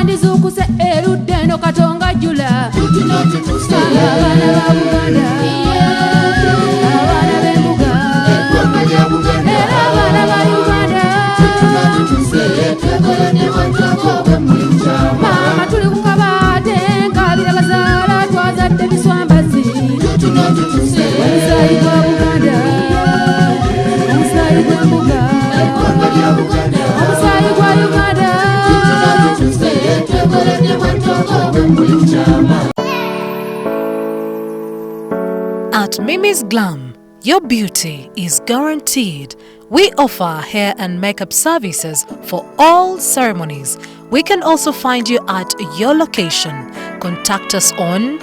Yandizuukuse erudda eno Katonga ajjula. Abaana ba Buganda, abaana b'embuga, era abaana ba Uganda. Maama tuli ku kabaate nkabira bazaala twazadde biswambazi. Omusaayi gwa Buganda, omusaayi gw'embuga, omusaayi gwa Uganda. At Mimi's Glam, your beauty is guaranteed. We offer hair and makeup services for all ceremonies. We can also find you at your location. Contact us on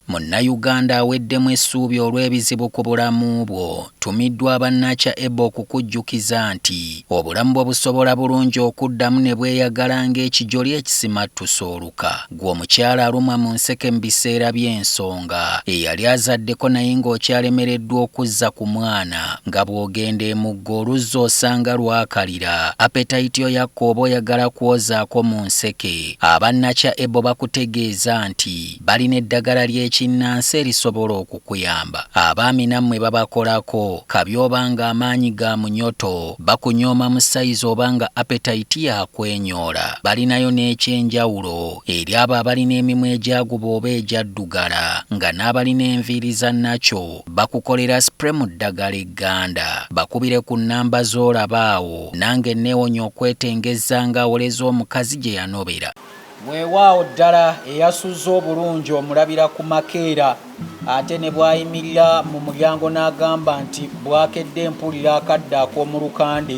Munnayuganda aweddemu essuubi olw'ebizibu ku bulamu bwo, tumiddwa aba Nacha Ebo okukujjukiza nti obulamu bwo busobola bulungi okuddamu ne bweyagala ng'ekijoli ekisimattusa oluka. Ggwe omukyala alumwa mu nseke mu biseera by'ensonga, eyali azaddeko naye ng'okyalemereddwa okuzza ku mwana, nga bw'ogenda emugga oluzzi osanga lwakalira, apetayiti yo yakka oba oyagala kwozaako mu nseke, aba Nacha Ebo bakutegeeza nti balina eddagala ly'ekinnansi erisobola okukuyamba. Abaami nammwe babakolako, kabi oba nga amaanyi ga munyoto, bakunyooma mu sayizi oba nga apetayiti yakwenyoola. Balinayo n'ekyenjawulo eri abo abalina emimwa egyaguba oba egyaddugala nga n'abalina enviiri za nakyo bakukolera spray mu ddagala egganda. Bakubire ku nnamba z'olaba awo nange nneewonya okwetengezza ng'awoleza omukazi gye yanobera. Weewaawo ddala eyasuzze obulungi omulabira ku makeera ate ne bw'ayimirira mu mulyango n'agamba nti bwakedde mpulira akadde ak'omu lukande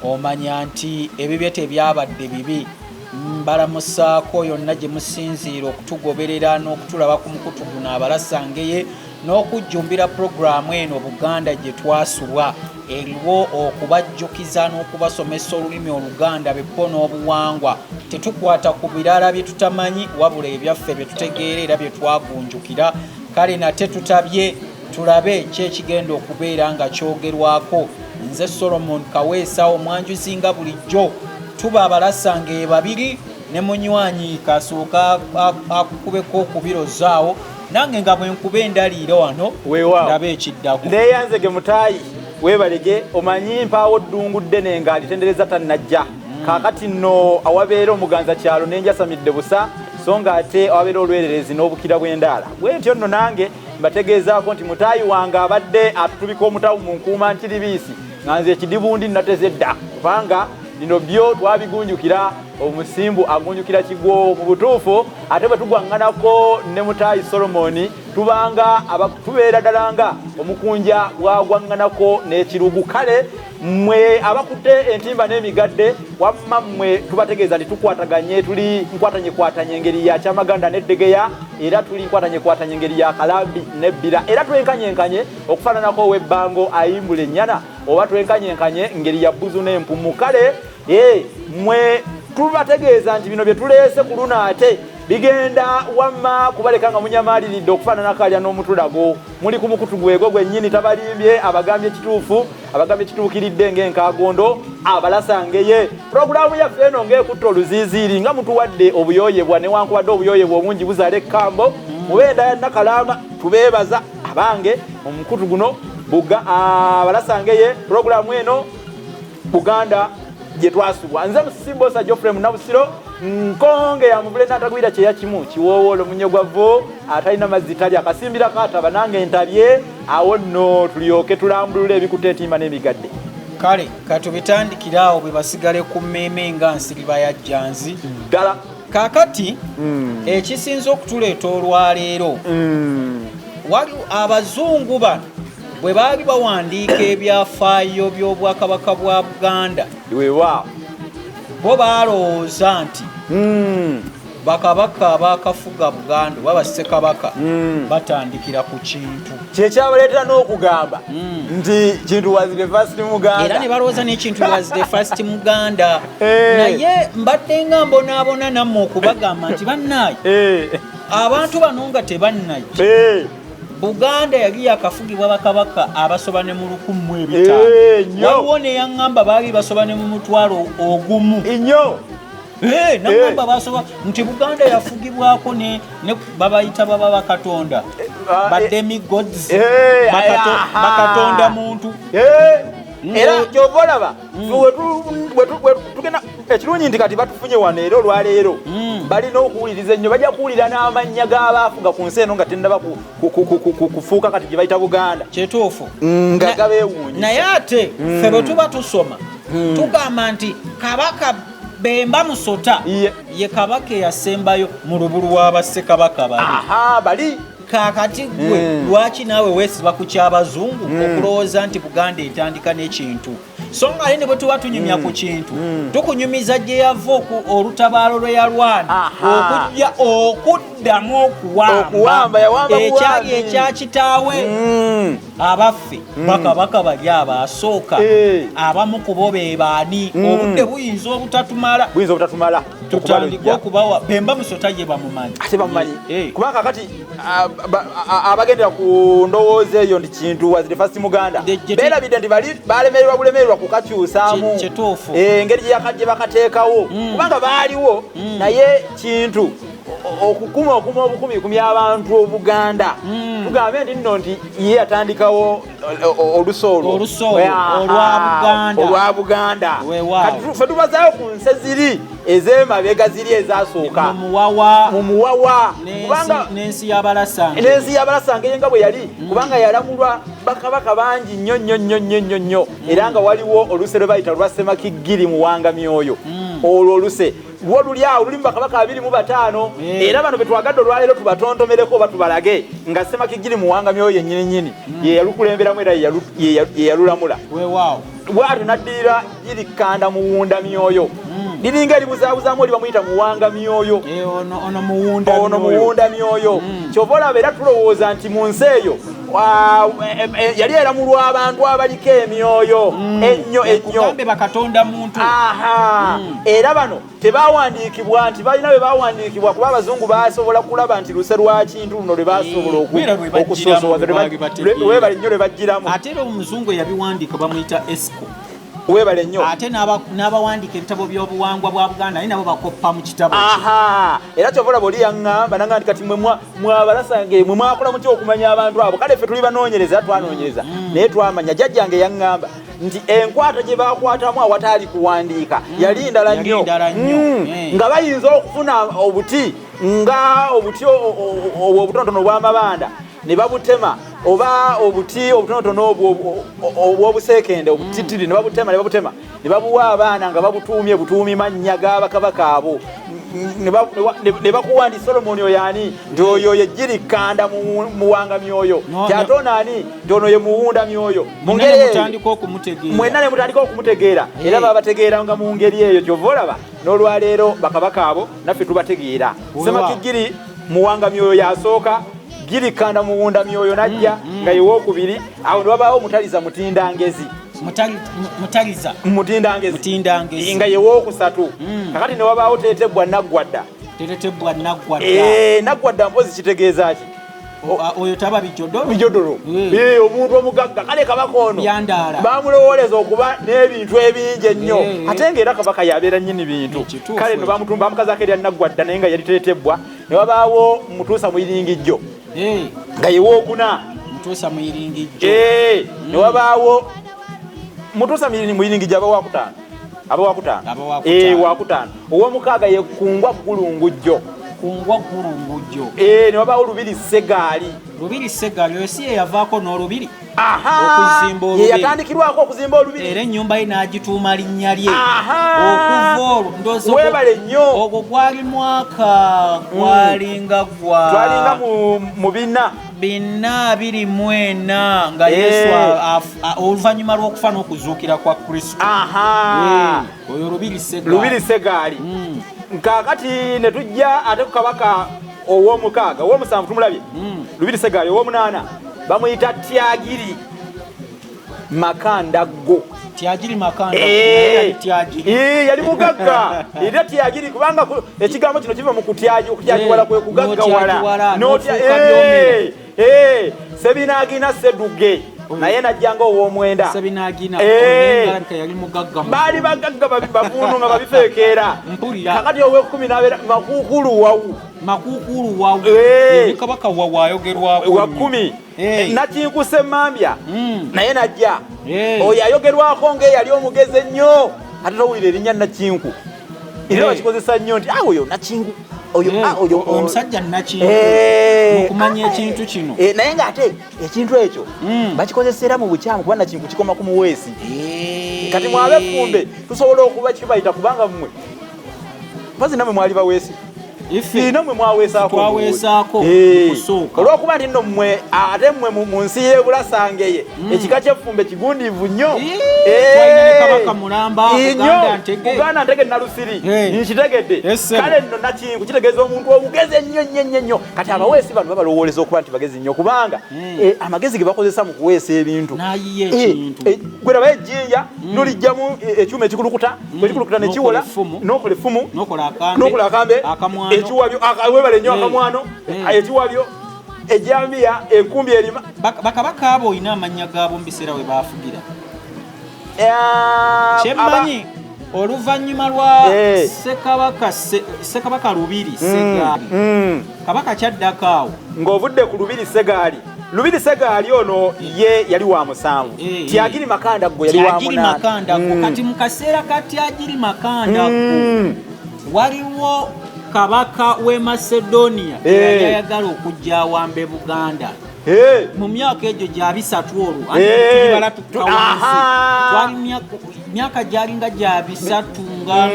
omanya nti ebibye tebyabadde bibi. Mbalamusaako yonna gye musinziira okutugoberera n'okutulaba ku mukutu guno abalasangeye n'okujjumbira pulogulaamu eno Buganda gye twasubwa eriwo okubajjukiza n'okubasomesa olulimi Oluganda beppo n'obuwangwa. Tetukwata ku birala bye tutamanyi wabula ebyaffe bye tutegeera era bye twagunjukira. Kale nate tutabye tulabe ki ekigenda okubeera nga kyogerwako. Nze Solomon Kaweesa omwanjuzi nga bulijjo tuba abalasangeye babiri ne munywanyi kasooka akukubeko okubirozaawo nange nga bwe nkuba endaliiro wano ndaba ekiddako. Neeyanzege mutaayi weebalege omanyi mpaawo ddungu ddene ng'alitendereza tannajja. Kaakati nno awabeera omuganza kyalo nenjasamidde busa so nga ate awabeera olwererezi n'obukira bw'endaala. Bwentyo nno nange mbategeezaako nti mutaayi wange abadde atutubika omutawu mu nkuuma nkiribiisi nga nze ekidibundi nateze dda kubanga bino byo twabigunjukira omusimbu agunjukira kigwo mu butuufu ate bwe tugwaŋŋanako ne mutaayi Solomoni tubanga tubeera ddala nga omukunja bwagwaŋŋanako n'ekirugu. Kale mmwe abakutte entimba n'emigadde wamma mmwe tubategeeza nti tukwataganye, tuli nkwatanyekwatanye engeri ya Kyamaganda n'Eddegeya, era tuli nkwatanyekwatanye engeri ya Kalambi n'Ebbira, era twenkanye-nkanye okufaananako ow'ebbango ayimbula ennyana, oba twenkanye-nkanye ngeri ya bbuzu n'empumu. Kale mmwe tubategeeza nti bino bye tuleese ku luno ate bigenda wamma kubaleka nga munyamaaliridde okufaananako alya n'omutulago. Muli ku mukutu gwego gwennyini, tabalimbye, abagambye kituufu, abagambye kituukiridde ng'enkaagondo abalasangeye. Pulogulaamu yaffe eno ng'ekutta oluziiziiri nga mutuwadde obuyoyebwa, newankubadde obuyoyebwa obungi buzaala ekkambo. Mube enda ya Nakalaama, tubeebaza abange omukutu guno abalasangeye. Pulogulaamu eno Buganda gye twasubwa. Nze Musisimbosa Geoffrey Munabusiro nkonge ya muvule n'atagwira kyeya kimu kiwoowoolo munyegwavu atalina mazzi talya akasimbira kaataba nange ntabye awo nno tulyoke tulambulule ebikuta entimba n'emigadde. Kale katubitandikire awo bwe basigale ku mmeeme nga nsiriba ya jjanzi ddala. Kaakati ekisinze okutuleeta olwaleero, wali abazungu bano bwe baali bawandiika ebyafaayo by'Obwakabaka bwa Buganda, weewaawo, bo baalowooza nti bakabaka abakafuga Buganda oba bassekabaka batandikira ku Kintu. Kyekyabaleetera n'okugamba nti Kintu was the first Muganda. Era ne balowooza ne Kintu was the first Muganda. Naye mbadde nga mbonaabona nammwe okubagamba nti bannaaye abantu bano nga tebannajja, Buganda yali yakafugibwa bakabaka abasoba ne mu 1500. Waliwo neyaŋŋamba baali basoba ne mu 10,000. Nnyo. Naŋŋamba basoba nti Buganda yafugibwako ne babayita baba bakatonda, ba demigods, bakatonda muntu. Era ky'ova olaba tugenda ekirungi nti kati batufunye wano era olwaleero balina okuwuliriza ennyo, bajja kuwulira n'amannya g'abaafuga ku nsi eno nga tennaba kufuuka kati gye bayita Buganda. Kituufu. Nga gabeewuunyisa. Naye ate ffe bwe tuba tusoma tugamba nti Kabaka Bemba Musota ye kabaka eyasembayo mu lubulu lw'abassekabaka bali. Bali. Kaakati gwe lwaki naawe weesiba ku ky'abazungu okulowooza nti Buganda etandika n'ekintu? So nga ate ne bwe tuba tunyumya ku kintu tukunyumiza gye yava olutabaalo lwe yalwana okujja okuddamu okuwamba ekyali ekya kitaawe. Abaffe bakabaka bali abasooka abamu ku bo be baani? Obudde buyinza obutatumala, tutandike okubawa. Bemba Musota ye bamumanyi, ate bamumanyi kubanga kati abagendera ku ndowooza eyo nti Kintu was the first Muganda beerabidde nti bali balemererwa bulemererwa kukakyusaamu engeri gye bakateekawo, kubanga baaliwo. Naye Kintu okukuma okuma obukumi abantu Obuganda, tugambe nti nno nti ye yatandikawo oluso olwo olwa Buganda. Kati ffe tubazaayo ku nse ziri ez'emabega ziri ezasooka mu Muwawa, kubanga n'ensi y'Abalasange nga bwe yali, kubanga yalamulwa bakabaka bangi nnyo nnyo nnyo nnyo nnyo. Era nga waliwo oluse lwe bayita lwa Ssemakigiri Muwanga Myoyo. Olwo oluse lwo luli awo lulimu bakabaka 25. Era bano betwagadde olwaleero tubatontomereko oba tubalage nga Ssemakigiri Muwanga Myoyo yennyini nnyini ye yalukulemberamu era ye yalulamula. Bw'atyo n'addirira Girikanda Muwunda Myoyo. Liringa eribuzaabuzamu oli bamuyita Muwanga Myoyo. Ono Muwunda Myoyo. Ky'ova olaba era tulowooza nti mu nsi eyo yali eramulwa abantu abaliko emyoyo ennyo ennyo. Bakatonda muntu. Era bano tebawandiikibwa nti balina bwe bawandiikibwa, kuba abazungu basobola kulaba nti luse lwa Kintu luno lwe basobola okusosowaza, webale nnyo lwe bajjiramu. Ate era omuzungu eyabiwandiika bamuyita Esco. Webale nnyo. Ate n'abawandiika ebitabo by'obuwangwa bwa Buganda naye nabo bakoppa mu kitabo. Era ky'ova olaba oli yaŋŋamba nanga nti kati mwe mwabalasange mwe mwakola mutya okumanya abantu abo? Kale ffe tuli banoonyereza, twanoonyereza naye twamanya. Jjajjange yaŋŋamba nti enkwata gye bakwatamu awataali kuwandiika yali ndala nnyo, nga bayinza okufuna obuti nga obuti obutonotono obw'amabanda ne babutema, oba obuti obutonotono obw'obuseekende obutitiri ne babutema ne babuwa abaana nga babutuumye butuumi mannya g'abakabaka abo, ne bakuwa nti Solomoni oyo ani? Nti oyo ye Girikanda Muwanga Myoyo. Nti ate ono ani? Nti ono ye Muwunda Myoyo. Mu ngeri eyo mwenna ne mutandika okumutegeera, era babategeeranga mu ngeri eyo. Ky'ova olaba n'olwaleero bakabaka abo naffe tubategeera. Ssemakigiri Muwanga Myoyo yasooka, Girikanda Muwunda Myoyo najja nga ye wookubiri. Awo ne wabaawo Mutaliza Mutindangezi, Mutindangezi nga ye wookusatu. Kakati ne wabaawo Tetebbwa Naggwadda. Naggwadda mpozi kitegeeza ki? Oyo taba bijodolo. Omuntu omugagga. Kale kabaka ono bamulowooleza okuba n'ebintu ebingi ennyo, ate ng'era kabaka yabeera nnyini bintu. Kale no bamukazaako erya Naggwadda naye nga yali Tetebbwa. Ne wabaawo Mutuusa Muyiringijjo nga ye wookuna. Ne wabaawo Mutuusa Muyiringijjo aba wakutaano, aba wakutaano, wakutaano. Ow'omukaaga ye Kungwa Ggulungujjo. Kungwa Ggulungujjo. Ne wabaawo Lubiri Ssegaali. Lubiri Ssegaali oyo si ye yavaako n'olubiri? Okuzimba olubiri. Ye yatandikirwako okuzimba olubiri. Era ennyumba ye n'agituuma linnya lye. Okuva olwo ndowooza webale nnyo. Ogwo gwali mwaka gwalinga gwa twalinga mu 424 nga Yesu oluvannyuma lw'okufa n'okuzuukira kwa Kristo. Oyo Lubiri Ssegaali. Kaakati ne tujja ate ku kabaka ow'omukaaga, ow'omusanvu tumulabye Lubiri Ssegaali. Ow'omunaana bamuyita Tyagiri Makandaggo. Tyagiri Makandaggo yali mugagga. Era Tyagiri kubanga ekigambo kino kiva mu kutyagiwala, kwe kugaggawala. Sebinagina Seduge naye najja nga ow'omwenda. Baali bagagga bavuunu nga babifeekeera. Kakati ow'ekumi n'abeera Makuukulu Wawu. Makuukulu Wawu ye kabaka Wawu ayogerwako wa 10. Nakinku Semmambya naye najja. Oyo ayogerwako ng'eyali omugezi ennyo, ate towulira erinnya Nakinku era bakikozesa nnyo nti oyo Nakinku, oyo oyo omusajja Nakinku mukumanya ekintu kino. Naye ng'ate ekintu ekyo bakikozesa era mu bukyamu, kuba Nakinku kikoma ku muweesi. Kati mwabefumbe tusobola okuba kibayita kubanga mmwe mpazi namwe mwali baweesi. Namwe mwaweesaako olwokuba nti nno mmwe ate mmwe mu nsi y'ebulasangeye ekika ky'effumbe kigundiivu nnyo. Buganda Ntege Nalusiri nkitegedde. Kale nno Nakinku kitegeeza omuntu omugezi ennyo nnyo nnyo nnyo. Kati abaweesi bano babalowooleza okuba nti bagezi nnyo, kubanga amagezi ge bakozesa mu kuweesa ebintu. Gwe laba ejjinja nolijjamu ekyuma ekikulukuta, ekikulukuta ne kiwola, n'okola effumu, n'okola akambe, ekiwabyo, webale nnyo akamwano, ekiwabyo, ejjambiya, enkumbi erima. Bakabaka abo olina amannya gaabo mu biseera we baafugira? Kyemmanyi oluvannyuma lwa Ssekabaka Lubiri Segaali, Kabaka kyaddako awo ng'ovudde ku Lubiri Segaali. Lubiri Segaali ono ye yali wa 7. Tyagiri Makandaggo yali wa 8. Kati mu kaseera ka Tyagiri Makandaggo waliwo kabaka w'e Macedonia eyali ayagala okujja awambe Buganda. Mu myaka egyo gya 3 olwo tulibala tukka wansi, twali myaka gyalinga gya 3 nga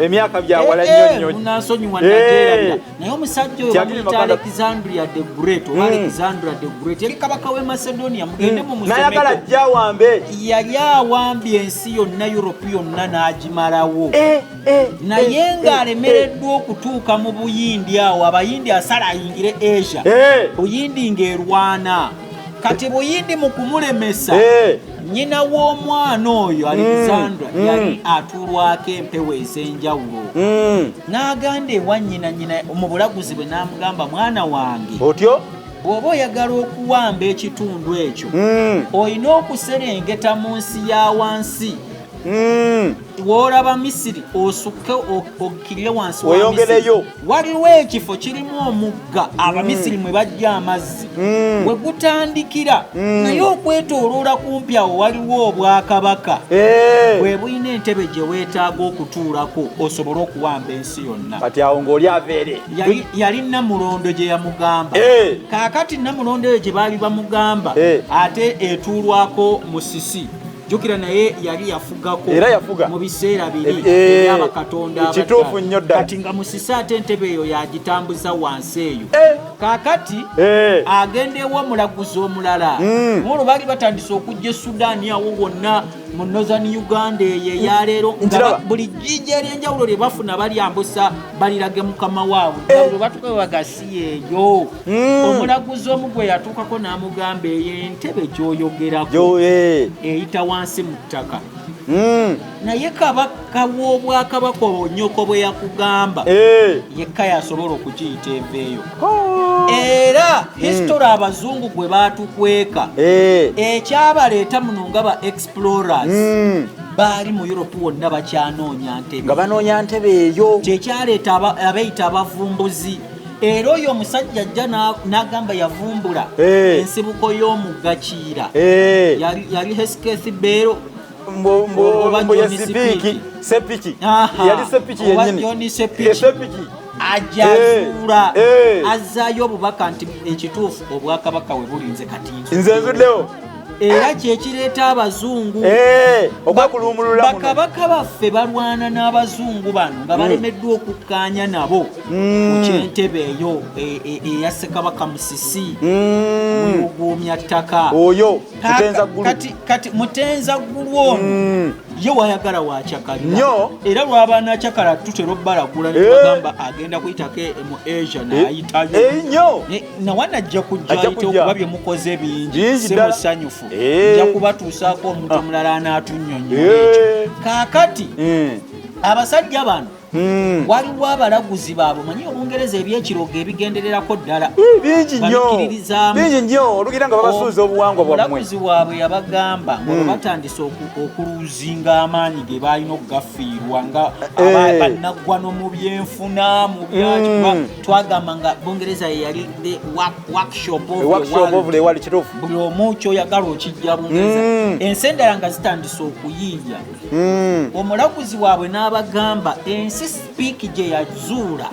emyaka byawala nnyo nnyo, munansonyiwa nagyerabira. Naye omusajja oyo bamuyita Alexandria the Great oba Alexandra the Great, yali kabaka w'e Macedonia. Mugende mu musomeko, ajja awambe. Yali awambye ensi yonna, Europe yonna n'agimalawo, naye ng'alemereddwa okutuuka mu Buyindi awo. Abayindi asala ayingire Asia, Buyindi ng'erwana. Kati Buyindi mu kumulemesa, nnyina w'omwana oyo Alexandra yali atuulwako empewo ez'enjawulo. N'aganda ewa nnyina, nnyina mu bulaguzi bwe n'amugamba, mwana wange otyo bw'oba oyagala okuwamba ekitundu ekyo olina okuserengeta mu nsi ya wansi. W'olaba Misiri osukke okkirire wansi wa Misiri, waliwo ekifo kirimu omugga Abamisiri mwe bajja amazzi we gutandikira, naye okwetooloola kumpi awo waliwo obwakabaka bwe bulina entebe gye weetaaga okutuulako osobole okuwamba ensi yonna. Kati awo ng'oli aveere. Yali Namulondo gye yamugamba. Kaakati Namulondo eyo gye baali bamugamba ate etuulwako Musisi. Jjukira naye yali yafugako mu biseera biri ebyabakatonda kituufu nnyo ddala. Kati nga Musisi ate entebe eyo yagitambuza wansi eyo. Kaakati agenda ew'omulaguzi omulala. Olwo baali batandise okujja e Sudaani awo wonna mu Northern Uganda eyo eyaleero, nga buli jjinja ery'enjawulo lye bafuna balyambusa balirage mukama waabwe. Nga bwe batuuka bagasi eyo. Omulaguzi omu gwe yatuukako n'amugamba, eyo entebe gy'oyogerako eyita wansi mu ttaka. Naye kabaka w'obwakabaka obonyoko bwe yakugamba yekka yasobola okugiyita eveeyo. Era history abazungu gwe baatukweka ekyabaleeta muno nga ba explorers baali mu Europe wonna bakyanoonya ntebe, nga banoonya ntebe eyo, kyekyaleeta abeeyita abavumbuzi. Era oyo omusajja ajja n'agamba yavumbula ensibuko y'omugga Kiira. Yali Hesketh Bero Sepiki, yali Sepiki yennyini, Sepiki ajazuula azzaayo obubaka nti ekituufu obwakabaka we bulinze kati nze nzuddewo. Era kyekireeta abazungu okwekulumulula. Bakabaka baffe balwana n'abazungu bano nga balemeddwa okukkaanya nabo ku ky'entebe eyo eya Ssekabaka Musisi muyuguumya ttaka oyo Mutenza Ggulu. Kati Mutenza Ggulu ono ye wayagala wakyakalira, era lwaba nakyakala tutera obbalagula ne tubagamba agenda kuyitako mu Asia n'ayitayo nnyo, nawana ajja kujja ayite okuba bye mukoze bingi, si musanyufu, nja kubatuusaako omuntu omulala anaatunnyonnyola ekyo. Kaakati abasajja bano Waliwo abalaguzi baabwe, manyi Obungereza ebyekirogo ebigendererako ddala. Bingi nnyo. Babikkiririzaamu. Bingi nnyo, olugira nga babasuuza obuwangwa bwammwe. Omulaguzi waabwe yabagamba nga olwo batandise okuluzinga amaanyi ge balina okugafiirwa nga bannaggwano mu byenfuna, mu byaki, kuba twagamba nga Bungereza ye yali the workshop of the workshop of world. The world, kituufu. Buli omu kyoyagala okijja Bungereza. Ensi endala nga zitandise okuyiiya. Omulaguzi waabwe n'abagamba ensi Speke gye yazuula,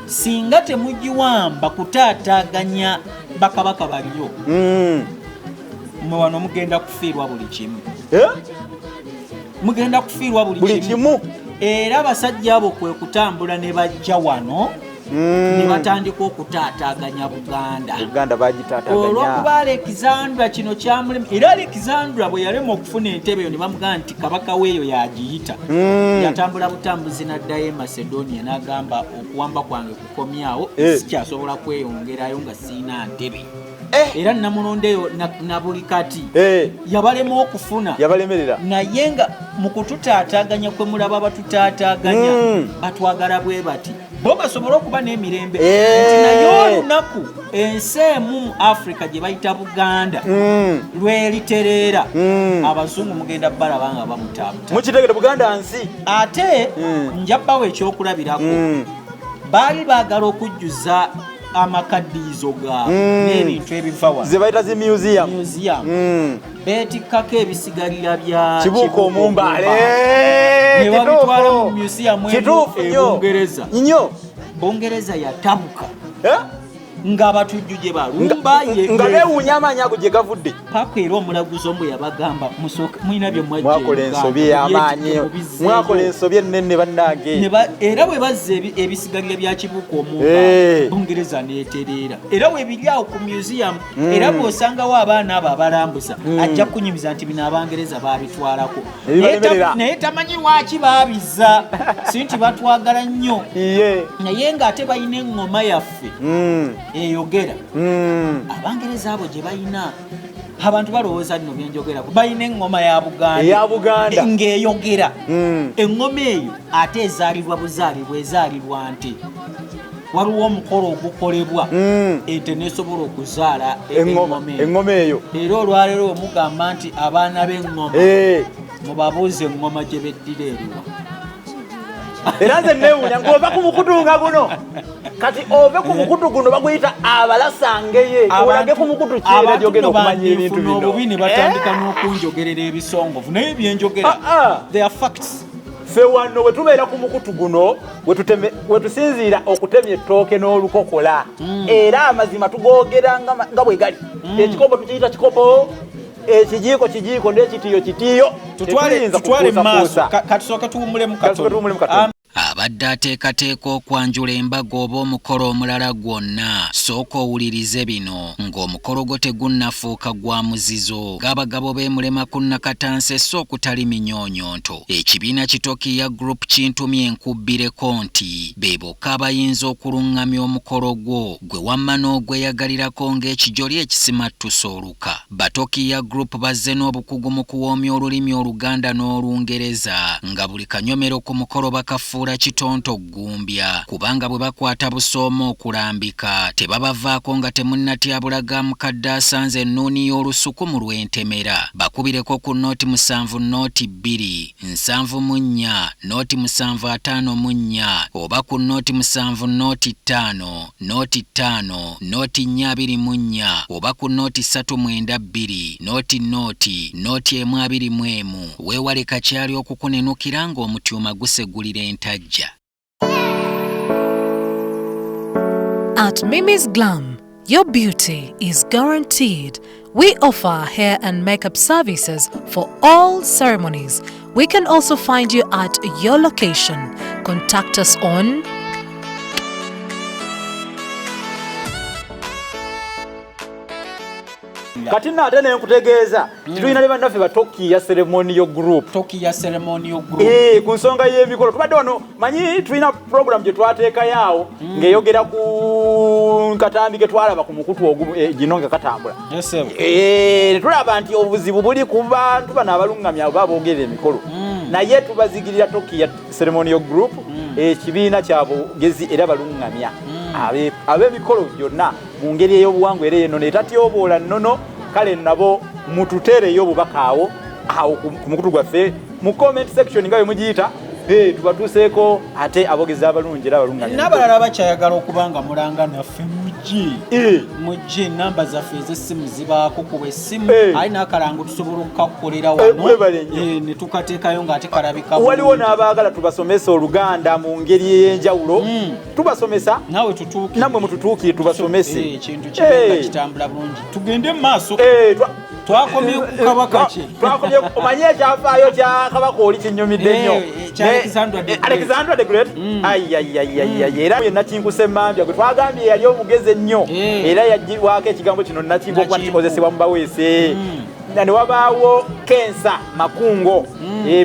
singa temugiwamba kutaataaganya bakabaka baliyo, mwe wano mugenda kufiirwa buli kimu. Eh? Mugenda kufiirwa buli buli kimu. Kimu. Era abasajja abo kwe kutambula ne bajja wano ne batandika okutaataaganya Buganda. Uganda bagitaataganya. Olwokuba Alexandra kino kyamulema, era Alexandra bwe yalema okufuna entebe eyo ne bamugamba nti kabaka weeyo yagiyita, yatambula butambuzi n'addayo e Macedonia n'agamba, "Okuwamba kwange kukomyawo, sikyasobola kweyongerayo nga siina ntebe." Era namulondeyo na buli kati yabalema okufuna. Yabalemerera. Naye nga mu kututaataaganya kwe mulaba batutaataaganya, batwagala bwe bati bo basobole okuba n'emirembe, nti naye olunaku ensi emu mu Africa gye bayita Buganda lweritereera, abazungu mugenda balaba nga babutaabuta. Mukitegere, Buganda nsi. Ate nja bbawo ekyokulabirako. Baali baagala okujjuza amakaddiizo gaabwe n'ebintu ebiva wano, ze bayita zi museum. Museum. Beetikkako ebisigalira bya Kibuuka Omumbaale. Ne babitwala mu museum emu Kituufu e nnyo. Bungereza. Nnyo. Bungereza yatabuka Eh? ng'abatujju gye balumba Nga beewuunya amaanyi ago gye gavudde. Paka era omulaguzi omu yabagamba, "Musooke mulina bye mwajja e Mwakola Uganda, ensobi ey'amaanyi. mubyetikke, mubizzeeyo." Mwakola ensobi ennene, bannange. Era bwe bazza ebisigalira bya Kibuuka Omumba, Bungereza neetereera, era webiri awo ku museum. Era bw'osangawo abaana abo abalambuza, ajja kunyumiza nti bino Abangereza baabitwalako. Ebibalemerera. Naye tamanyi lwaki baabizza, si nti batwagala nnyo, naye ng'ate balina eŋŋoma yaffe eyogera. Abangereza abo gye balina, abantu balowooza nno byenjogerako, balina eŋŋoma ya Buganda. Eya Buganda. Ng'eyogera. Eŋŋoma eyo ate ezaalibwa buzaalibwa, ezaalibwa nte. Waliwo omukolo ogukolebwa, ente nesobola okuzaala eŋŋoma. Eŋŋoma eyo. Eŋŋoma eyo. Era olwaleero omugamba nti abaana b'eŋŋoma, mubabuuze eŋŋoma gye beddira eriwa. Era nze neewuunya ng'ova ku mukutu nga guno, kati ove ku mukutu guno baguyita abalasangeye, olage ku mukutu ki era Abantu gyogenda nno okumanya ebintu bandiifuna bino. obubi ne batandika n'okunjogerera ebisongovu, naye byenjogera, Ah, ah. they are facts. Ffe wano we tubeera ku mukutu guno wetusinziira okutemya ettooke n'olukokola, era amazima tugogera nga bwe gali. Ekikopo tukiyita kikopo, ekijiiko kijiiko, n'ekitiyo kitiyo. Tetuyinza Tutwale mu maaso. kukuusakuusa. Katusooke tuwummulemu Katusooke katono. tuwummulemu katono. Abadde ateekateeka okwanjula embaga oba omukolo omulala gwonna, sooka owulirize bino ng'omukolo gwo tegunnafuuka gwa muzizo, ng'abagabo beemulema ku nnakatansi sso okutali minyoonyonto. Ekibiina Kitokiya Group kintumye enkubbireko nti be bokka abayinza okuluŋŋamya omukolo gwo gwe wamma n'ogweyagalirako ng'ekijoli ekisimattusa oluka. Batokiya Group bazze n'obukugu mu kuwoomya olulimi Oluganda n'Olungereza, nga buli kanyomero ku mukolo bakafuula kitonto ggumbya, kubanga bwe bakwata busooma okulambika tebabavaako nga temunnatyabulaga mukadde asanze ennuuni y'olusuku mu lw'entemera. Bakubireko ku 07 02 74 07 54 oba ku 07 05 05 04 24 oba ku 0 3 9 2 0 0 0 1 21. Weewale kakyali okukunenukira ng'omutyuma gusegulira entajja. At Mimi's Glam, your beauty is guaranteed. We offer hair and makeup services for all ceremonies. We can also find you at your location. Contact us on Kati nno ate nenkutegeeza titulina ne bannaffe Batokiya Ceremonial Group. Tokiya Ceremonial Group. Ku nsonga y'emikolo tubadde wano, manyi tulina program gye twateekayo awo ng'eyogera ku katambi ke twalaba ku mukutu ogumu, gino nga katambula. Yes, sir. Tulaba nti obuzibu buli ku bantu bano abaluŋŋamya oba abogerera emikolo, naye tubazigirira Tokiya Ceremonial Group. Ekibiina kya bogezi era baluŋŋamya ab'emikolo gyonna mu ngeri ey'obuwangwa era ennono etatyoboola nnono. Kale nabo mututeereyo obubaka awo awo ku mukutu gwaffe mu comment section nga bwe mugiyita, tubatuuseeko ate abogezi abalungi era abaluŋŋamya. N'abalala bakyayagala okuba nga mulanga naffe, mujje, mujje. Enamba zaffe ez'essimu zibaako, kuba essimu ali n'akalango tusobola okukakukolera wano Mwebale nnyo. Ne tukateekayo ng'ate kalabika Waliwo bulungi. n'abaagala tubasomesa Oluganda mu ngeri ey'enjawulo, tubasomesa. Naawe tutuukire. Nammwe mututuukire tubasomese. Ekintu kibe nga kitambula bulungi, tugende mu maaso. Twakomye ku kabaka ki? Twakomye, omanye ekyafaayo kya kabaka oli kinyumidde nnyo. Kya Alexander the Great. Alexander the Great. Ayayayayay, era ye Nakinku Semmambya gwe twagambye yali omugezi ennyo, era yagibwako ekigambo kino Nakinku okuba Nakinku. kikozesebwa mu baweese. Ne wabaawo Kensa Makungo,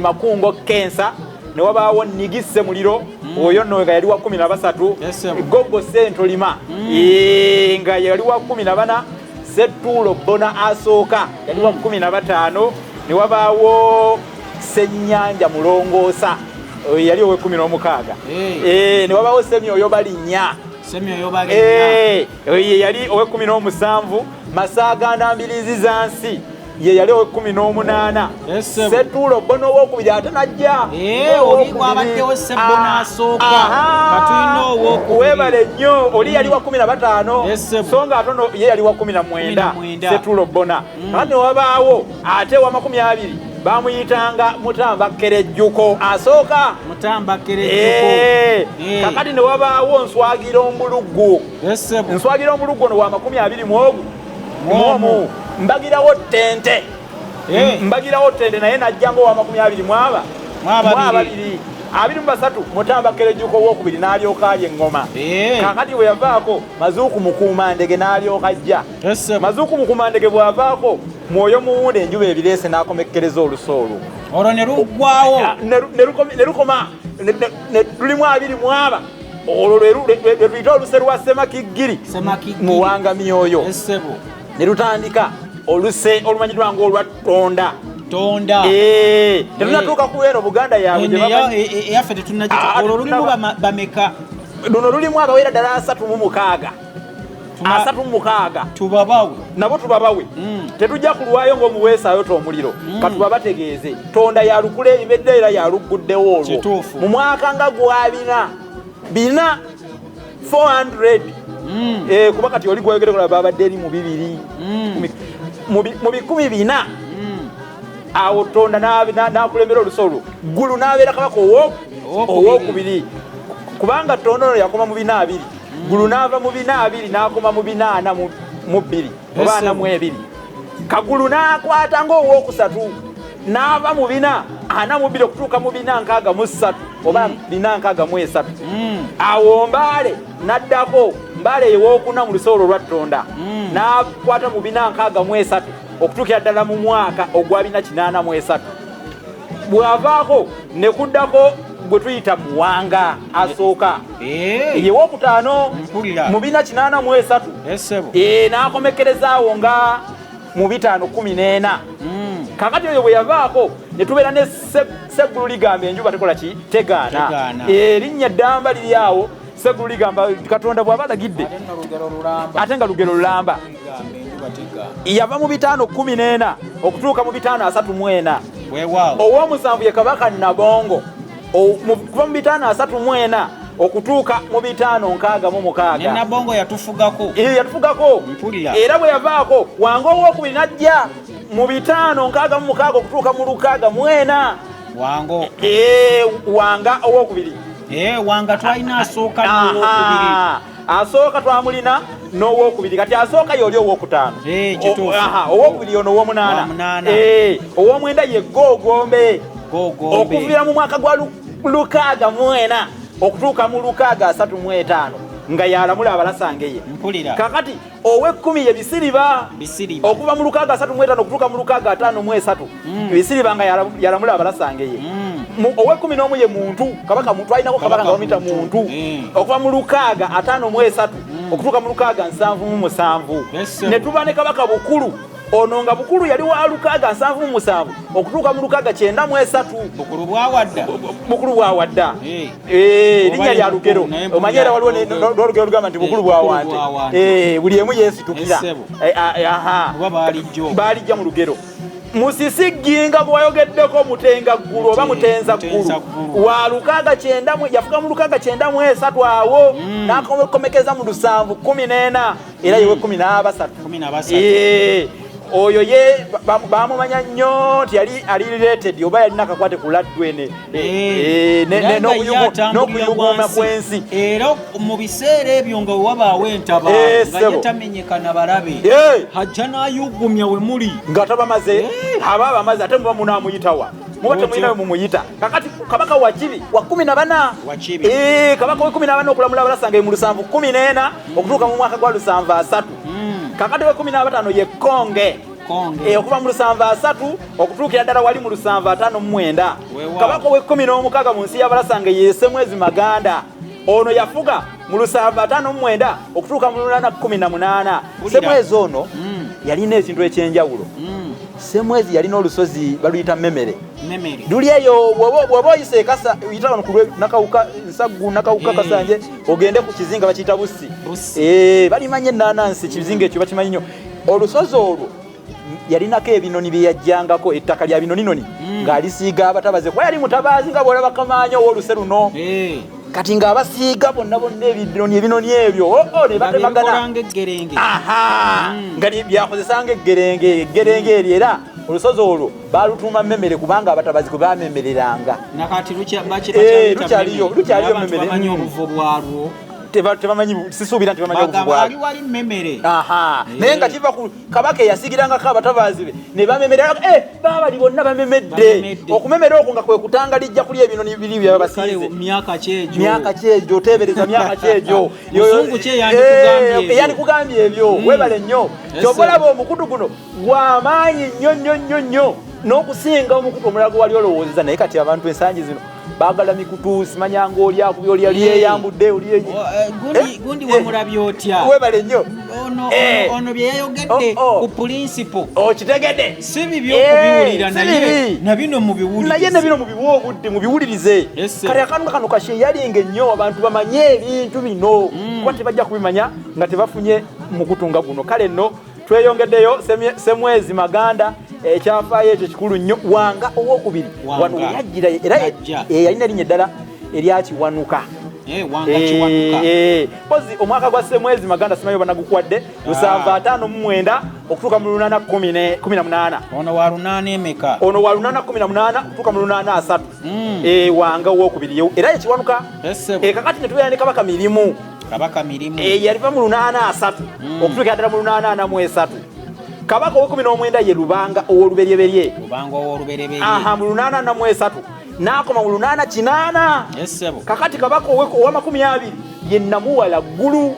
Makungo Kensa. Ne wabaawo Nigisse Muliro, oyo nno nga yali wa 13. Yes, sir. Gogo Sentolima, nga yali wa 14. Settuulo Bbona asooka yali wa 15. Ne wabaawo Ssennyanja Mulongoosa, oyo yali ow'ekumi n'omukaaga. Ne wabaawo Semyoyo Balinnya. Semyoyo Balinnya. Oyo ye yali ow'e17. Masaaganda Mbiriizi Zansi ye yali ow'e18. Yes, sir. Settuulo Bbona owokubiri ate najja. Oli gwabaddewo Sebbona asooka. Katulina owokubiri. Weebale nnyo. Oli yali wa 15, Yes, sir. so nga ate ono ye yali wa 19. 19. Setuulo Bbona. Kati ne wabaawo ate wa 20 bamuyitanga Mutamba Kerejjuko asooka. Mutamba Kerejjuko. Kakati ne wabaawo Nswagira Omuluggu. Yes, sir. Nswagira Omuluggu ono wa 20 mu ogu Mu omu. mu mbagirawo Ttente. Mbagirawo Ttente naye najja nga owa 20 mwaba Mu ababiri. mu ababiri. 23 Mutamba Kerejjuko owokubiri n'alyoka alya eŋŋoma. Kakati bwe yavaako, Mazuuku Mukuumandege n'alyoka ajja. Yes, sir. Mazuuku Mukuumandege bw'avaako, Mwoyo Muwunda enjuba ebireese n'akomekkereza oluso olwo. Olwo ne luggwawo. Ah, ne lukoma ne lulimu abiri mu aba. Olwo lwe luyita oluse lwa Semakiggiri. Semakiggiri. Muwanga Myoyo. Yes, sebo. Ne lutandika oluse olumanyiddwa ng'olwa Tonda. Tonda. Tetunatuuka ku eno Buganda yaabwe gye Eno bamanyi. Eyaffe tetunnagita. Ah, Olwo lulimu tetunnaba. bameka? Luno lulimu abawera ddala 36. 36. Tubabawe. Nabo tubabawe. Tetujja kulwayo ng'omuweesa ayota omuliro. Katubabategeeze, Tonda yalukula ebibedde era yalugguddewo olwo Kituufu. mu mwaka nga gwa bina bina 400. Kuba kati oli gwoyogerekola babadde eri mu bibiri mu 400. Awo Tonda n'akulembera oluso olwo, Ggulu n'abeera kabaka Owokubiri. owokubiri, kubanga Tonda ono yakoma mu 420, Ggulu n'ava mu 420 n'akoma mu 442 oba 42. Kagulu n'akwata ng'owokusatu n'ava mu 442 okutuuka mu 463 oba 463. Awo Mbaale n'addako, Mbaale ewokuna mu lusoolo lwa Tonda, n'akwata mu 463 okutuukira ddala mu mwaka ogwa 483. Bw'avaako ne kuddako gwe tuyita Muwanga asooka, ye wokutaano Mpulira. mu 483. Yes, sebo. N'akomekerezaawo nga mu 514. Kakati oyo bwe yavaako ne tubeera ne Seggulu ligamba enjuba tekola ki? Tegaana. Tegaana. Erinnya ddamba liri awo, Seggulu ligamba Katonda bw'aba alagidde. Ate nno lugero lulamba. Ate nga lugero lulamba. Ligamba enjuba tegaana. Yava mu 514 okutuuka mu 534. Weewaawo. Ow'omusanvu ye Kabaka Nabongo, kuva mu 534 okutuuka mu 566. Ne Nabongo yatufugako. Yatufugako. Mpulira. Era bwe yavaako, Wanga owokubiri najja mu 566 okutuuka mu 604. Wango. Wanga owokubiri. Wanga twalina asooka n'owokubiri. Aha. Asooka twamulina n'owokubiri. Kati asooka y'oli owokutaano. Kituufu. Owokubiri yono owomunaana. Owomunaana. Owomwenda ye Googombe. Googombe. Okuviira mu mwaka gwa 64 okutuuka mu 635 nga yalamula abalasangeye. Mpulira. Kakati ow'ekkumi ye Bisiriba. Bisiriba. Okuva mu 635 okutuuka mu 653, Bisiriba nga yalamula abalasangeye. Ow'ekumi n'omu ye Muntu, Kabaka Muntu. Alinako kabaka nga bamuyita Muntu. Okuva mu 653 okutuuka mu 677. Yes, sir. Ne tuba ne Kabaka Bukulu. Ono nga Bukulu yali wa 677 okutuuka mu 693. Bukulu bwawadda. Bukulu bwawadda. Linnya lya lugero. Omanyi era waliwo n'olugero lugamba nti Bukulu bwawante. Buli emu yeesitukira. Baalijja mu lugero. Musisi Gginga gwe wayogeddeko Mutenga Ggulu oba Mutenza Ggulu wa 690, yafuka mu 693 awo n'akomekeza mu 714 era yewe 13. Oyo ye bamumanya nnyo nti yali ali related oba yalina akakwate ku laddu ene n'okuyuguma kw'ensi. Era mu biseera ebyo nga wabaawo entabaalo nga ye tamenyekana balabe, ajja n'ayugumya we muli nga tabamaze, aba bamaze ate muba munaamuyitawa, muba temulina we mumuyita. Kakati kabaka Wakibi wa 14, kabaka we 14 okulamula abalasanga mu 714 okutuuka mu mwaka gwa 730. Kakati we 15 ye Konge okuva mu 730 okutuukira ddala wali mu 759. Kabaka we 16 mu nsi y'abalasanga ye Ssemwezi Maganda. Ono yafuga mu 759 okutuuka mu 818. Ssemwezi ono yalina ekintu ekyenjawulo. Ssemwezi yalina olusozi baluyita Memere. Luli eyo bw'oba oyise ekasa oyita wano ku Nakawuka Nsaggu Nakawuka Kasanje ogende ku kizinga bakiyita Bussi. Balimanye ennaanansi kizinga ekyo bakimanyi nnyo. Olusozi olwo yalinako ebinoni bye yajjangako, ettaka lya binoninoni ng'alisiiga abatabazi, kuba yali mutabaazi nga bw'olaba Kamaanya ow'oluse luno. Kati ng'abasiiga bonna bonna ebinoni ebinoni ebyo ne batemagana nga byakozesanga eggerenge eggerenge eryo. Era olusozi olwo baalutuuma Memere kubanga abatabazi kwe baamemereranga. Nakati lukyaliyo Memere. Obuvo bwalwo tebamanyi, sisuubira nti bamanyi obuvu bwalwo. Naye nga kiva ku kabaka eyasigirangako abatabaazi be ne bamemerera, baabali bonna bamemedde. Okumemera okwo nga kwe kutanga lijja kulya ebinoni biri bye babasiize. Myaka kyegyo, myaka kyegyo, oteebereza myaka kyegyo. Muzungu ki eyandikugambye ebyo? Weebale nnyo. Ky'ova olaba omukutu guno gw'amaanyi nnyo nnyo nnyo nnyo n'okusinga omukutu omulala gwe wali olowoozeza. Naye kati abantu ensangi zino baagala mikutu, simanya ng'oli akubye oli yeyambudde oli gundi wamulabye otya? Weebale nnyo. Ono bye yayogedde ku pulinsipo okitegedde, si bibi okubiwulira, naye na bino mubiwulirize, naye na bino mubiwe obudde mubiwulirize. Kale akantu kano kasheyalinga ennyo abantu bamanye ebintu bino, kuba tebajja kubimanya nga tebafunye mukutu nga guno. Kale nno tweyongeddeyo Ssemwezi Maganda, ekyafaayo ekyo kikulu nnyo. Wanga owokubiri wano yajjira era yalina erinnya eddala erya Kiwanuka. Mpozi omwaka gwa Ssemwezi Maganda simanyi oba nagukwadde, 759 okutuuka mu 818. Ono wa 8 emeka? Ono wa 818 okutuuka mu 830. Wanga owokubiri era ye Kiwanuka. Kakati ne tubeera ne Kabaka Mirimu. Kabaka Mirimu yaliva mu 830 okutuukira ddala mu 843. Kabaka ow'19 ye Lubanga ow'oluberyeberye. Lubanga ow'oluberyeberye. Mu 843 n'akoma mu 880. Kakati kabaka ow'20 ye Namuwala Ggulu.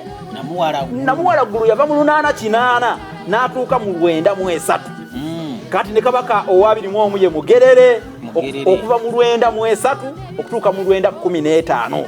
Namuwala Ggulu yava mu 880 n'atuuka mu 93. Kati ne kabaka ow'21 ye Mugerere okuva mu 93 okutuuka mu 915.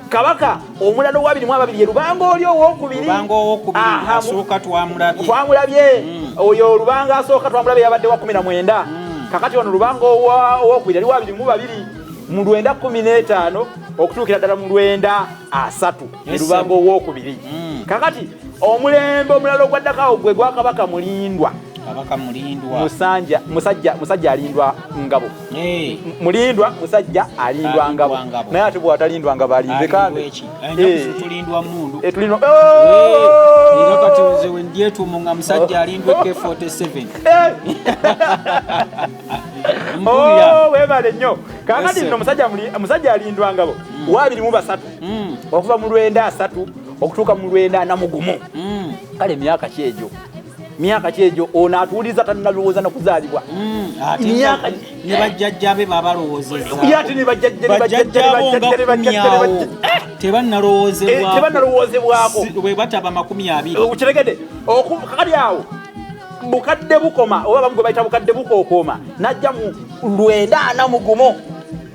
Kabaka omulala ow'22 ye Lubanga oli owokubiri. Lubanga owokubiri asooka twamulabye. Twamulabye. Oyo Lubanga asooka twamulabye yabadde wa 19. Kakati ono Lubanga owokubiri yali wa 22 mu 915 okutuukira ddala mu 930. Lubanga owokubiri. Kakati omulembe omulala ogwaddako gwe gwa Kabaka Mulindwa. Kabaka Mulindwa musajja alindwa ngabo. Mulindwa musajja alindwa ngabo. Naye ate bw'atalindwa ngabo alindwe kambe. Tulindwa mundu. Era kati nze we ndyetuumu nga musajja alindwa AK47. Weebale nnyo. Kakati nno musajja alindwa ngabo wa 23 okuva mu 930 okutuuka mu 941. Kale myaka kyegyo. Myaka kyegyo ono atuwuliza tannalowooza nakuzaalibwa. Ne bajjajja be babalowoozezza. Ate ne bajjajja tebannalowoozebwako. Bwe bataba 20. Kiregedde. Kakati awo bukadde bukoma oba bamu gwe bayita bukadde bukookoma n'ajja mu 941.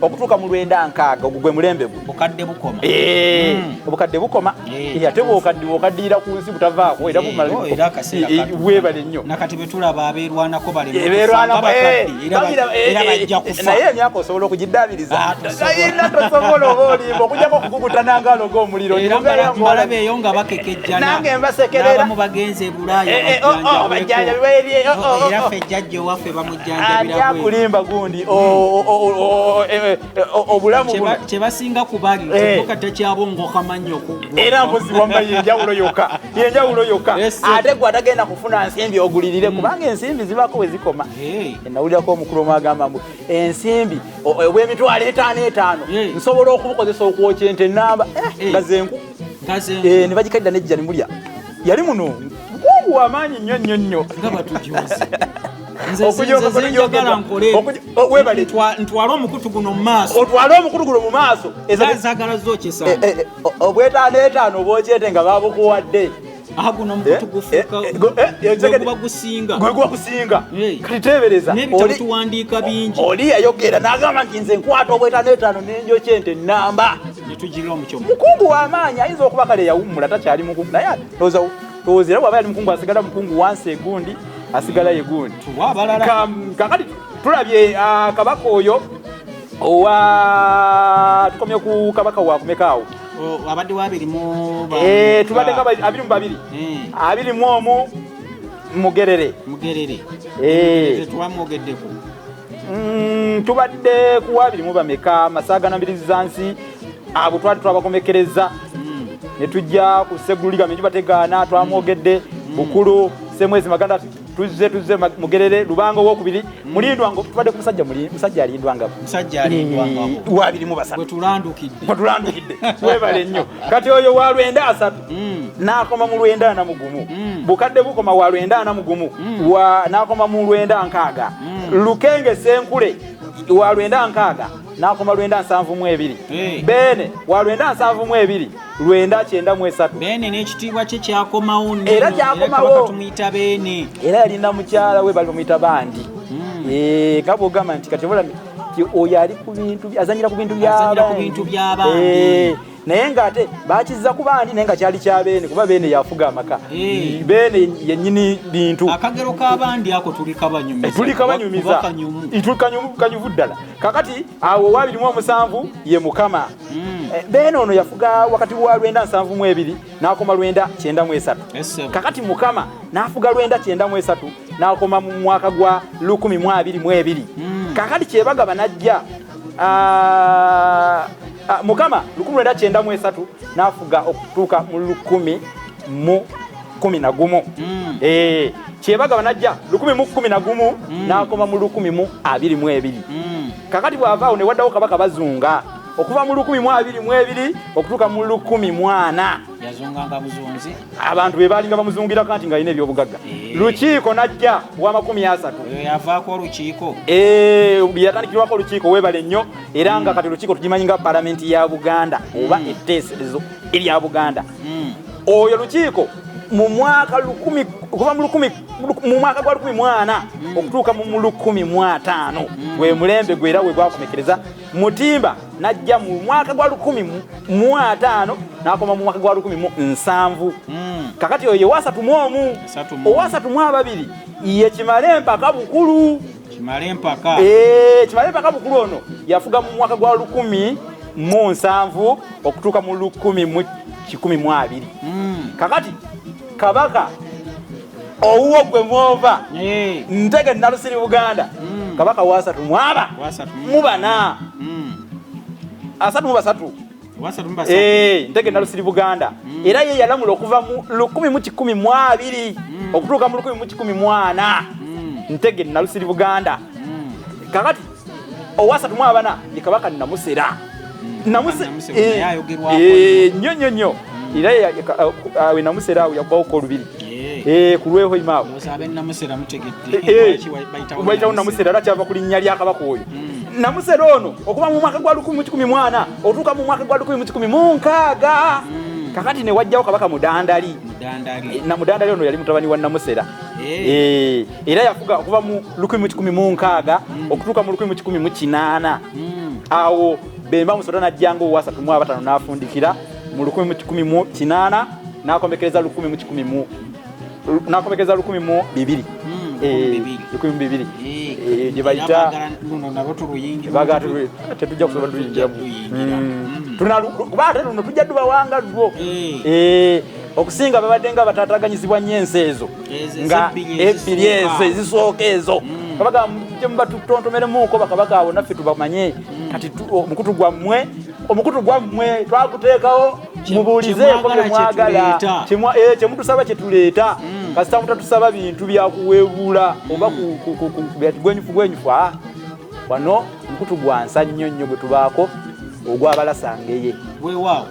Okutuuka mu 960, ogwo gwe mulembe gwe. Bukadde bukoma. Obukadde bukoma. Ate bw'okaddirira ku nsi butavaako era bumala. Era akaseera Weebale nnyo. Nakati bwe tulaba abeerwanako baleme Ebeerwanako, kufa, nga bakadde, era bajja kufa. Naye emyaka osobola okugiddaabiriza? Ah, tosobola. Era tosobola, oba olimba, okujjako okukukutana ngalo g'omuliro. Era mbalaba eyo nga bakekejjana. Nange mbasekerera. N'abamu bagenze e Bulaaya bajjanjabibwa eri, oh. Era ffe jjajja owaffe Ani bamujjanjabira bweru. akulimba gundi obulamu buno? Kye basinga kubali kyokka takyabongoka mannyo okuggwa. Era mpozi wamma yenjawulo yokka, yenjawulo yokka. Yes, sir. Ate gwe atagenda kufuna nsimbi ogulirire, kubanga ensimbi zibaako we zikoma. Nawulirako omukulu omu agamba mbu ensimbi obw'emitwalo 5 5 nsobola okubukozesa okwokya ente enamba nga zenku. Nga Ne bagikalira nejja nemulya. Yali muno mukungu w'amaanyi nnyo nnyo nnyo. Nga batujoze. Nze Okujooga nze njagala nkole. Webale. Ntwale omukutu guno mu maaso. Otwale omukutu guno mu maaso. Zaagala zokyesa. Obwetaano etaano obwokyete nga babukuwadde. Aha, guno omukutu gufuuka gwe guba gusinga. Gwe guba gusinga. Kati teebereza N'ebitabo tuwandiika bingi. Oli yayogera n'agamba nti nze nkwata obwetaano etaano nenjokya ente namba. Ne tugira omukyomo. Mukungu w'amaanyi, ayinza okuba kale yawummula, takyali mukungu, naye ndowooza era bw'aba yali mukungu asigala mukungu, wansi egundi asigala ye gundi. Tuwa abalala. Kakati tulabye kabaka oyo owa, tukomye ku kabaka wakumekaawo? Oh, abadde wa abiri mu Tubadde nga 22. 21 Mugerere. Mugerere. Tetwamwogeddeko. Tubadde ku abiri mu bameka? Masaaga Nambirizi abo twali twabakomekereza, ne tujja ku Ssegululiga Minju Bategaana, twamwogedde. Bukulu Semwezi Maganda, tuzze Mugerere, Lubanga owokubiri, Mulindwa, tubadde ku musajja musajja alindwangabo. Musajja alindwangabo. Wa 23. Bwe tulandukidde. Bwe tulandukidde, webale nnyo. Kati oyo wa 930 n'akoma mu 941. Bukadde bukoma wa 941 n'akoma mu 960. Lukenge Senkule wa 960 n'akoma 972. Beene wa 972, 993. Beene n'ekitiibwa kye kyakomawo nno. Era kyakomawo. Kabaka tumuyita Beene. Era yalina mukyala we bali bamuyita Bandi. Nga bwogamba nti kati obola nti oyo ali ku bintu, azanyira ku bintu Azanyira ku by'abandi. bintu by'abandi. Naye ng'ate bakizza ku bandi, naye nga kyali kya Beene, kuba Beene yafuga amaka. Beene yennyini bintu. Akagero k'abandi ako tuli kabanyumiza. Tuli kabanyumiza. Kuba kanyumu. Tuli kanyuvu ddala. Kakati awo wa 27 ye Mukama. Beene ono yafuga wakati wa 972 n'akoma 993. Kakati Mukama n'afuga 993 n'akoma mu mwaka gwa 1022. Kakati kyebagaba n'ajja, Mukama 1993 n'afuga okutuuka mu 1011. Kyebagaba n'ajja 1011 n'akoma mu 1022. Kakati bw'avaawo ne waddawo Kabaka Bazunga okuva mu 1022 okutuuka mu 1040. Yazunganga buzunzi. Abantu be baalinga bamuzungirako nti ng'alina ebyobugagga. Lukiiko n'ajja wa 30. Oyo yavaako olukiiko. Yatandikirwako olukiiko, weebale nnyo. Era nga kati olukiiko tugimanyi nga palamenti ya Buganda oba etteeserezo erya Buganda. Oyo Lukiiko mu mwaka lukumi, okuva mu lukumi, mu mwaka gwa 1040 okutuuka mu 1050 gwe mulembe gwe era we gwakomekereza. Mutimba n'ajja mu mwaka gwa 1050 n'akoma mu mwaka gwa 1070. Kakati oyo ye 31. 31. Owasatu mu ababiri ye Kimale Mpaka Bukulu. Kimale Mpaka. Kimale Mpaka Bukulu ono yafuga mu mwaka gwa 1070 okutuuka mu 1120. Kakati kabaka owuwo gwe mwova Ntege Nalusiri Buganda, kabaka wasatu mwaba mubana, 33. 33. Ntege Nalusiri Buganda era ye yalamula okuva mu 1120 okutuuka mu 1140. Ntege Nalusiri Buganda. Kakati 34 ye Kabaka Namusera. Namusera, naye ayogerwako Nnyo nnyo nnyo. Era we Namusera awo yakubawo olubiri ku lweho imaawo. Ndowooza ab'e Namusera mutegedde lwaki bayitawo. Bayitawo Namusera, era kyava ku linnya lya kabaka oyo Namusera ono okuva mu mwaka gwa 1140 otuuka mu mwaka gwa 1160. Kakati ne wajjawo Kabaka Mudandali. Mudandali. Na Mudandali ono yali mutabani wa Namusera. Era yafuga okuva mu 1160 okutuuka mu 1180. Awo Bemba Musota n'ajjanga owasatu mu abataano n'afundikira mu 1800 n'akomekereza lukumi mu kikumi mu n'akomekereza 1200. 1200 gye bayita tetujja kusobola tuyingiramu kuba ate luno tujja tubawanga lwo okusinga babadde nga bataataganyizibwa nnyo ensi ezo nga ebbiri ezo ezisooka ezo kabaka mubatutontomeremuuko bakabaka abo naffe tubamanye. Kati omukutu gwammwe twaguteekawo mubuulizeeko bye mwagala kyemutusaba kyetuleeta. Kasita mutatusaba bintu byakuweebuula oba gwenyufu gwenyufu. Wano omukutu gwansa nnyo nnyo gwe tubaako ogw'abalasangeye. Weewaawo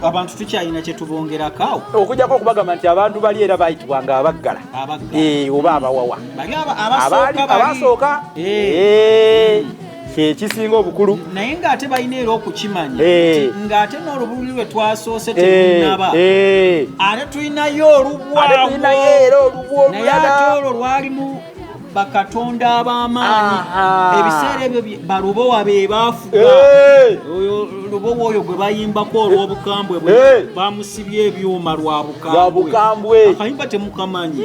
abantu tukyalina kye tubongerako awo okujjako okubagamba nti abantu bali era bayitibwanga abaggala oba abawawa abasooka kyekisinga obukulu, naye ng'ate balina era okukimanya ng'ate n'olubululi lwe twasoose terunnaba ate tulinayo olubwawo naye ate olwo lwalimu bakatonda ab'amaanyi. Ebiseera ebyo balubowa be baafuga. Oyo lubowa oyo gwe bayimbako olw'obukambwe bwe bamusibye ebyuma lwa bukambwe. Akayimba temukamanyi.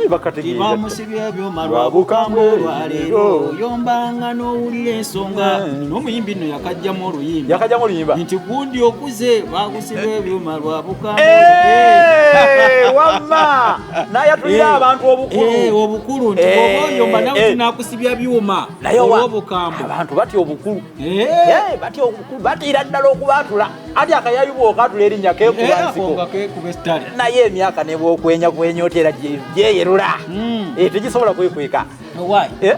Bamusibye ebyuma lwa bukambwe olwaleero oyombanga n'owulira ensonga. N'omuyimbi nno yakajjamu oluyimba. Yakajjamu oluyimba. Nti gundi okuze bakusibye ebyuma lwa bukambwe. Wamma n'ayatulira abantu obukulu. Obukulu nti bw'oba oyomba nawe tunakusibya byuma olw'obukambwe. Abantu batya obukulu. Batya obukulu, batiira ddala okubaatula. Ati akayayu bw'okaatula erinnya keekuba nsiko. Naye emyaka ne bw'okwenya kwenya otya era gyeyerula. Tegisobola kwekweka.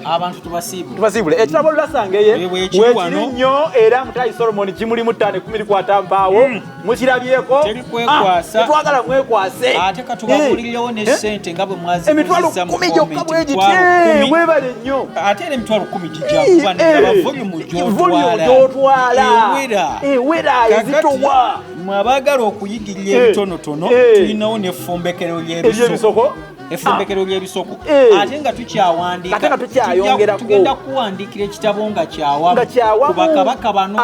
Abantu tubasiibule. Tubasiibule. Ekitabo Olulasangeye weekiri nnyo era Mutayi Solomon kimulimu 5 10 likwata mpaawo. Mukirabyeko. Teri kwekwasa. Tetwagala mwekwase. Ate katubabuulirewo ne ssente nga bwe mwazikuzisa mu 10,000 gyokka bwe giti. Mwebale nnyo. Ate era 10,000 gijja kuba ndaba volume gy'otwala. Ewera ezitowa. Mwe abaagala okuyigirira ebitonotono tulinawo n'effumbekero ly'ebisoko. Effumbekero ly'ebisoko ate nga tukyawandiika tugenda kuwandiikira ekitabo nga kyawamu ku bakabaka bano.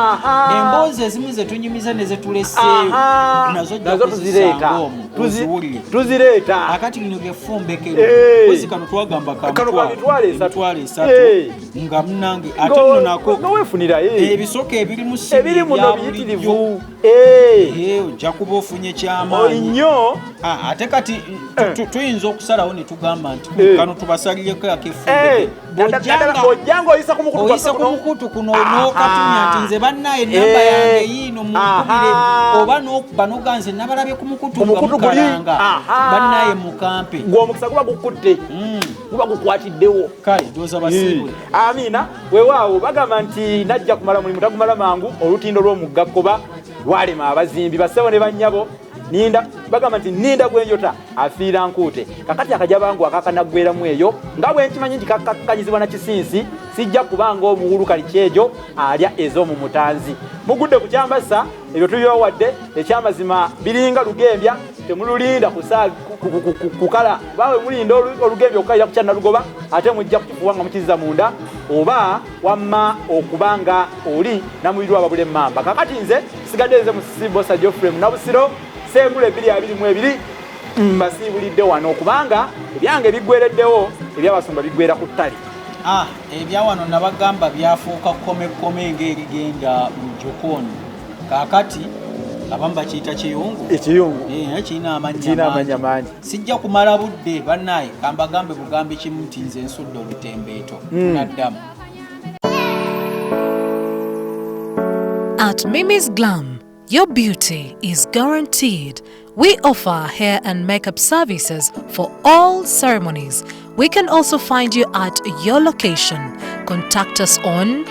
Emboozi ezimu ze tunyumiza ne ze tuleseeyo nazo ojja kuzisanga omwo oziwulire. Tuzireeta. Akati lino ly'effumbekero kozi kano twagamba ka mitwalo esatu nga munnange ate nno nako ebisoko ebirimu si muno biyitirivu. Ojja kuba ofunye kyamaanyi nnyo. Ate kati tuyinza okusalawo ne tugamba nti kano tubasalireko ak'effumbekero. Bw'ojjanga oyisa ku mukutu kuno n'okatumya nti nze bannaye ennamba yange yiino munkubire oba n'okuba n'oga nze nabalabye ku mukutu nga mukalanga bannaye mukampe. Gwe omukisa guba gukutte guba gukwatiddewo. Kale ndowooza basiibule. Amiina. Weewaawo bagamba nti najja kumala mulimu tagumala mangu olutindo lw'omugga Kkoba lwalema abazimbi bassebo ne bannyabo. Ninda bagamba nti ninda gwenjota afiira nkuute. Kakati akajabangu akakanaggweramu eyo nga bwe nkimanyi nti kakkakkanyizibwa na kisinsi sijja kubanga omuwulu kalikyejo alya ez'omu mutanzi. Mugudde ku kyambasa ebyo tubibawadde ekyamazima biringa lugembya temululinda kukala bawe mulinda olugembya okukalira ku kyannalugoba ate mujja kukifuwa nga mukizza munda oba wamma okubanga oli namubirwa ababula emmamba. Kakati nze sigadde nze Musibosa Geoffrey Nabusiro Sengule 2022 mbasiibulidde wano kubanga ebyange biggwereddewo ebyabasumba biggwera ku ttale. Ebya wano nabagamba byafuuka kkomekome ng'erigenda mu jokooni. Kaakati abamu bakiyita kiyungu. Ekiyungu. Naye kirina amannya mangi. Sijja kumala budde bannaye kambagambe bugambi kimu nti nze nsudde olutembeeto. Tunaddamu. At Mimi's Glam, your beauty is guaranteed. We offer hair and makeup services for all ceremonies. We can also find you at your location. Contact us on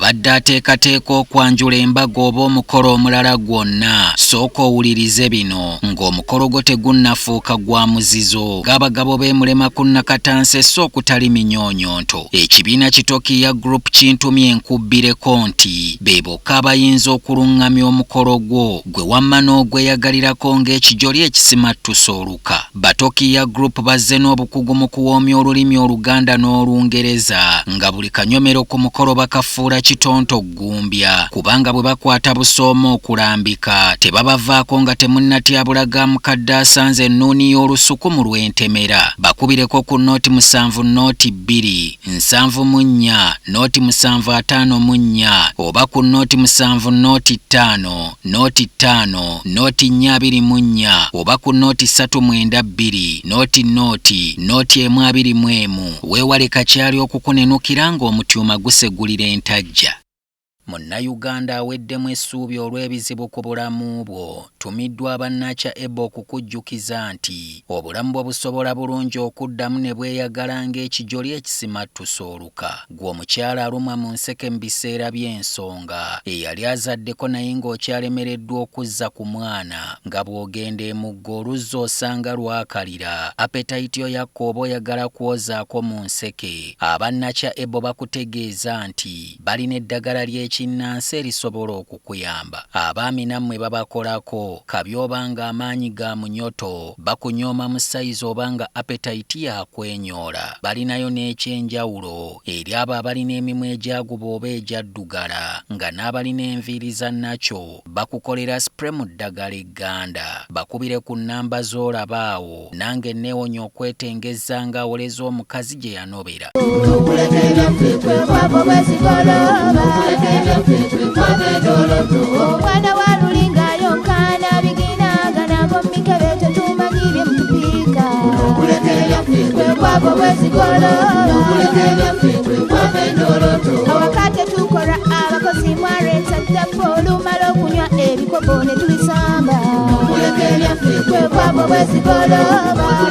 Abadde ateekateeka okwanjula embaga oba omukolo omulala gwonna, sooka owulirize bino ng'omukolo gwo tegunnafuuka gwa muzizo ng'abagabo b'emulema ku Nakatanse so okutali minyoonyonto. Ekibiina Kitokiya Group kintumye nkubbireko nti be bokka abayinza okuluŋŋamya omukolo gwo gwe wamma n'ogweyagalirako ng'ekijoli ekisimattusa oluka. Batokiya Group bazze n'obukugu mu kuwoomya olulimi Oluganda n'Olungereza nga buli kanyomero ku mukolo bakafuula kitonto ggumbya, kubanga bwe bakwata busooma okulambika tebabavaako nga temunnatyabula ga mukadde asanze ennuuni y'olusuku mu lw'entemera. Bakubireko ku nooti 7 nooti 2 74 nooti 7 54 oba ku nooti 7 nooti 5 nooti 5 nooti 4 24 oba ku nooti 3 9 2 nooti nooti nooti 1 21. Weewale kakyali okukunenukira ng'omutyuma gusegulira entajja. Munnayuganda aweddemu essuubi olw'ebizibu ku bulamu bwo, tumiddwa abannakya Ebo okukujjukiza nti obulamu bwo busobola bulungi okuddamu ne bweyagala ng'ekijoli ekisimattusa oluka. Ggwe omukyala alumwa mu nseke mu biseera by'ensonga, eyali azaddeko naye ng'okyalemereddwa okuzza ku mwana, nga bw'ogenda emugga oluzzi osanga lwakalira, appetite yo yakka oba oyagala kwozaako mu nseke, abannakya Ebo bakutegeeza nti balina eddagala ly'ekinnansi erisobola okukuyamba. Abaami nammwe babakolako, kabi oba ng'amaanyi ga munyoto, bakunyooma mu sayizi oba nga appetite yakwenyoola. Balinayo n'ekyenjawulo eri abo abalina emimwa egyaguba oba egyaddugala, nga n'abalina enviiri za nakyo bakukolera spray mu ddagala egganda. Bakubire ku nnamba z'olaba awo, nange neewonya okwetengezza ng'awoleza omukazi gye yanobera. Omwana wa lulinga yonkana biginagana bomikebe tetumanyi bye mutupiika. Awaka tetukola abakozi mwaleeta ddaffe olumala okunywa ebikopo ne tubisamba. Bwe bwabwe bwezigolooba.